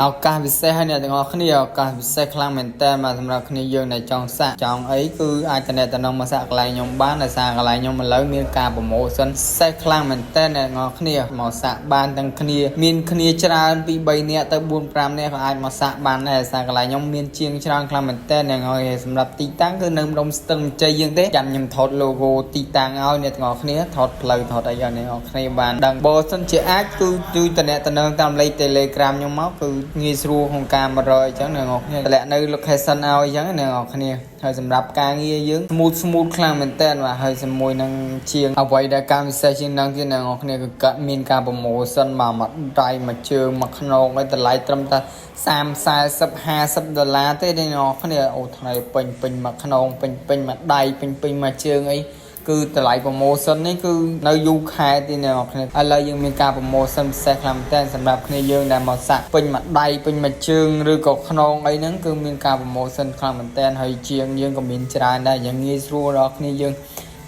ឱកាសពិសេសហើយអ្នកទាំងអស់គ្នាឱកាសពិសេសខ្លាំងមែនតើបាទសម្រាប់គ្នាយើងដែលចង់សាក់ចង់អីគឺអាចតំណតំណងមកសាក់កន្លែងខ្ញុំបានដោយសារកន្លែងខ្ញុំឥឡូវមានការ promotion ពិសេសខ្លាំងមែនតើអ្នកទាំងអស់គ្នាមកសាក់បានទាំងគ្នាមានគ្នាច្រើនពី3នាក់ទៅ4 5នាក់ក៏អាចមកសាក់បានដែរដោយសារកន្លែងខ្ញុំមានជាងច្រើនខ្លាំងមែនតើអ្នកទាំងអស់គ្នាសម្រាប់ទីតាំងគឺនៅម្ដុំស្ទឹងជ័យយើងទេចាំខ្ញុំថត logo ទីតាំងឲ្យអ្នកទាំងអស់គ្នាថតផ្លូវថតអីឲ្យអ្នកទាំងអស់គ្នាបានដឹងបើសិនជាអាចគឺជួយតំណតំណងតាមលេខ Telegram ខ្ញុំមកគឺងាយស្រួលក្នុងការមករកអញ្ចឹងអ្នកទាំងអស់គ្នាតម្លាក់នៅ location ឲ្យអញ្ចឹងអ្នកទាំងអស់គ្នាហើយសម្រាប់ការងារយើង smooth smooth ខ្លាំងមែនតើបាទហើយជាមួយនឹងជាងអ្វីដែលការពិសេសជាងនឹងទៀតអ្នកទាំងអស់គ្នាគឺកាត់មានការ promotion បាទមួយដៃមួយជើងមួយខ្នងឲ្យតម្លៃត្រឹមតែ30 40 50ដុល្លារទេអ្នកទាំងអស់គ្នាអូថ្លៃពេញពេញមួយខ្នងពេញពេញមួយដៃពេញពេញមួយជើងអីគឺតម្លៃ promotion នេះគឺនៅយូរខែទេអ្នកនរគ្នាឥឡូវយើងមានការ promotion ពិសេសខ្លាំងមែនទែនសម្រាប់គ្នាយើងដែលមកសាក់ពេញមួយដៃពេញមួយជើងឬក៏ខ្នងអីហ្នឹងគឺមានការ promotion ខ្លាំងមែនទែនហើយជាងយើងក៏មានច្រើនដែរយ៉ាងងាយស្រួលដល់គ្នាយើង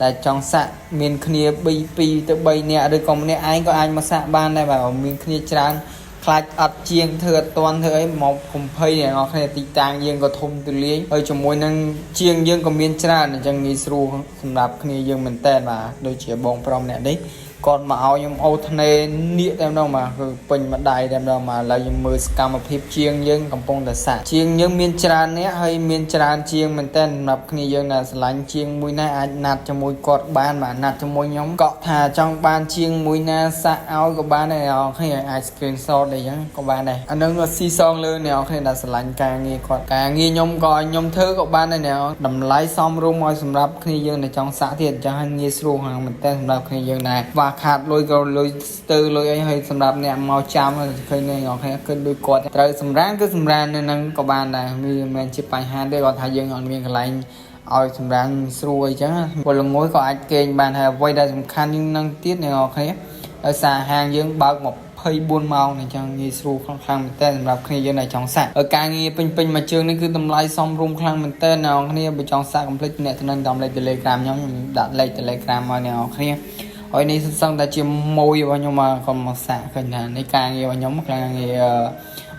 ដែលចង់សាក់មានគ្នា3 2ទៅ3នាក់ឬក៏ម្នាក់ឯងក៏អាចមកសាក់បានដែរបាទមានគ្នាច្រើនខ្លាចអត់ជាងធ្វើអត់តាន់ធ្វើអីមកកុំភ័យអ្នកនរគ្នាទីតាំងយើងក៏ធំទូលាយហើយជាមួយនឹងជាងយើងក៏មានច្រើនអញ្ចឹងងាយស្រួលសម្រាប់គ្នាយើងមែនតើបាទដូចជាបងប្រុសម្នាក់នេះគាត់មកឲ្យខ្ញុំអូធ្នេនៀកតែម្ដងបាទគឺពេញមួយដៃតែម្ដងបាទឥឡូវខ្ញុំមើលសកម្មភាពជាងយើងកំពុងតែសាក់ជាងយើងមានច្រើនអ្នកហើយមានច្រើនជាងមែនតើសម្រាប់គ្នាយើងដែលស្រឡាញ់ជាងមួយណាអាចណាត់ជាមួយគាត់បានបាទណាត់ជាមួយខ្ញុំក៏ថាចង់បានជាងមួយណាសាក់ឲ្យក៏បានដែរអ្នកនរគ្នាអាច screenshot អីចឹងក៏បានដែរអានឹងក៏ស៊ីសងលើអ្នកនរគ្នាដែលស្រឡាញ់ការងារគាត់ការងារខ្ញុំក៏ឲ្យខ្ញុំធ្វើក៏បានដែរអ្នកតម្លៃសមរម្យឲ្យសម្រាប់គ្នាយើងដែលចង់សាក់ទៀតអញ្ចឹងឲ្យងាយស្រួលខ្លាំងមែនតើសម្រាប់គ្នាយើងដែរខ្វះខាតលុយក៏លុយស្ទើលុយអីហើយសម្រាប់អ្នកមកចាំឃើញអ្នកនរគ្នាឃើញដូចគាត់ត្រូវសម្រានគឺសម្រាននៅនឹងក៏បានដែរវាមិនមែនជាបញ្ហាទេគាត់ថាយើងអត់មានកន្លែងឲ្យសម្រានស្រួលអីចឹងពលល្ងួយក៏អាចគេងបានហើយអ្វីដែលសំខាន់ជាងនឹងទៀតអ្នកនរគ្នាដោយសារហាងយើងបើក24ម៉ោងអញ្ចឹងងាយស្រួលខ្លាំងខ្លាំងមែនតើសម្រាប់គ្នាយើងដែលចង់សាក់ហើយការងារពេញពេញមួយជើងនេះគឺតម្លៃសមរម្យខ្លាំងមែនតើអ្នកនរគ្នាបើចង់សាក់កុំភ្លេចអ្នកតំណតាមលេខ Telegram ខ្ញុំខ្ញុំដាក់លេខ Telegram មកអ្នកនរគ្នាហើយនេះសឹងតែជាមួយរបស់ខ្ញុំមកគាត់មកសាក់ឃើញថានេះការងាររបស់ខ្ញុំការងារ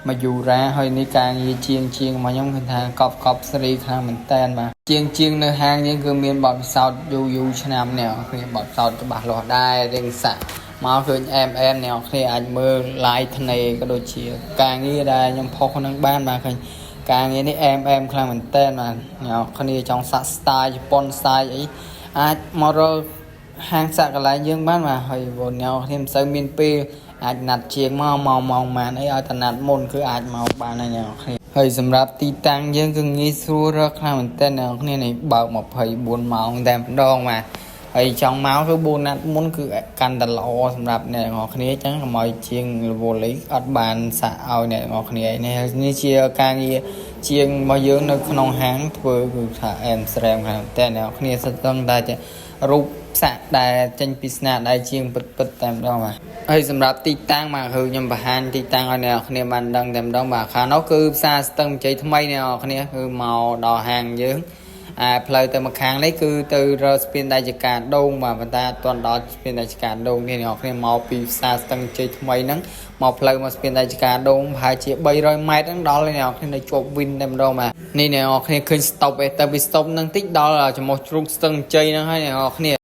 មកយូរ៉ាហើយនេះការងារជាងជាងរបស់ខ្ញុំឃើញថាកប់កប់ស្រីខ្លាំងមែនតើបាទជាងជាងនៅហាងយើងគឺមានបទពិសោធន៍យូរយូរឆ្នាំនេះគ្នាបទពិសោធន៍ច្បាស់លាស់ដែររៀងសាក់មកឃើញអែមអែមអ្នកគ្នាអាចមើល live ធ្នេក៏ដូចជាការងារដែលខ្ញុំផុសក្នុងបានបាទឃើញការងារនេះអែមអែមខ្លាំងមែនតើបាទអ្នកគ្នាចង់សាក់ style ជប៉ុន style អីអាចមករកហាងសាក់កន្លែងយើងបានបាទហើយបងអ្នកគ្នាមិនសូវមានពេលអាចណាត់ជាងមកមកម៉ោងម៉ានអីឲ្យតែណាត់មុនគឺអាចមកបានហើយអ្នកគ្នាហើយសម្រាប់ទីតាំងយើងគឺងាយស្រួលរកខ្លាំងមែនតើអ្នកគ្នានេះបើក24ម៉ោងតែម្ដងបាទហើយចង់មកគឺ4ណាត់មុនគឺកាន់តែល្អសម្រាប់អ្នកទាំងអស់គ្នាអញ្ចឹងកុំឲ្យជាងរវល់អីអត់បានសាក់ឲ្យអ្នកទាំងអស់គ្នានេះនេះជាការងារជាងរបស់យើងនៅក្នុងហាងធ្វើគឺថាអែមស្រែមខ្លាំងតែអ្នកគ្នាសិតតែតែរូបសាក់ដែលចេញពីស្នាដៃជាងពិតពិតតែម្ដងបាទហើយសម្រាប់ទីតាំងបាទគឺខ្ញុំបង្ហាញទីតាំងឲ្យអ្នកគ្នាបានដឹងតែម្ដងបាទខាងនោះគឺផ្សារស្ទឹងជ័យថ្មីអ្នកគ្នាគឺមកដល់ហាងយើងអាផ្លូវទៅមកខាងនេះគឺទៅរកស្ពានដៃចការដូងបាទប៉ុន្តែអត់ទាន់ដល់ស្ពានដៃចការដូងទេអ្នកគ្នាមកពីផ្សារស្ទឹងជ័យថ្មីហ្នឹងមកផ្លូវមកស្ពានដៃចការដូងប្រហែលជា300ម៉ែត្រហ្នឹងដល់អ្នកគ្នានៅជាប់វិនតែម្ដងបាទនេះអ្នកគ្នាឃើញ stop ឯទៅពី stop ហ្នឹងតិចដល់ច្រមុះជ្រូកស្ទឹងជ័យហ្នឹងហើយអ្នកគ្នា។